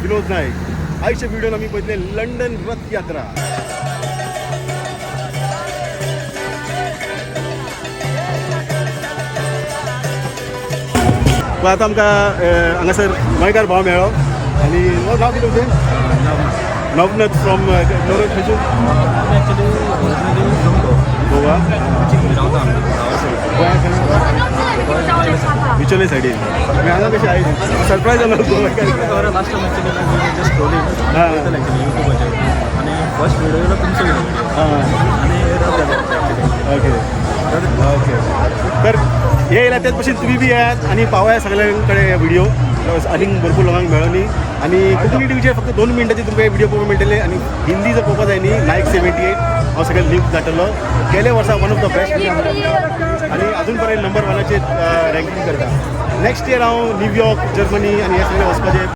विनोद नायक. आयच्या व्हिडिओन आमी पळयतले लंडन रथ यात्रा. पळय, आतां आमकां हांगासर गोंयकार भाव मेळ्ळो आनी हो नांव कितें तुजें? नवनथ from नवनथ खंयसून? Actually originally from Goa. रावता. गोंया बिचोले सायडीन. हांगा कशें आयज सरप्रायज जालो गोंयकार. Last time actually just scrolling पळयतालें एक्चुअली युट्यूबाचेर आनी फर्स्ट व्हिडिओ येयलो तुमचो व्हिडिओ आनी रथ जालो एक्चुअली. ओके ओके, तर हे येयला तेच भशेन तुमी बी येयात आनी पावया सगळ्यां कडेन व्हिडिओ. आनीक भरपूर लोकांक मेळोनी आनी कोंकणी टिवीचेर फक्त 2 मिनटाचे तुमकां व्हिडिओ पळोवंक मेळटले. आनी हिंदी जर पळोवपाक जाय न्ही, नायक 78 हांव सगळे लिंक धाडटलो. गेले वर्सा वन ऑफ the best आनी अजून पर्यंत नंबर वनाचेर रँकींग करता. नेक्स्ट इयर हांव न्यूयॉर्क, जर्मनी आनी हे सगळे वचपाचें.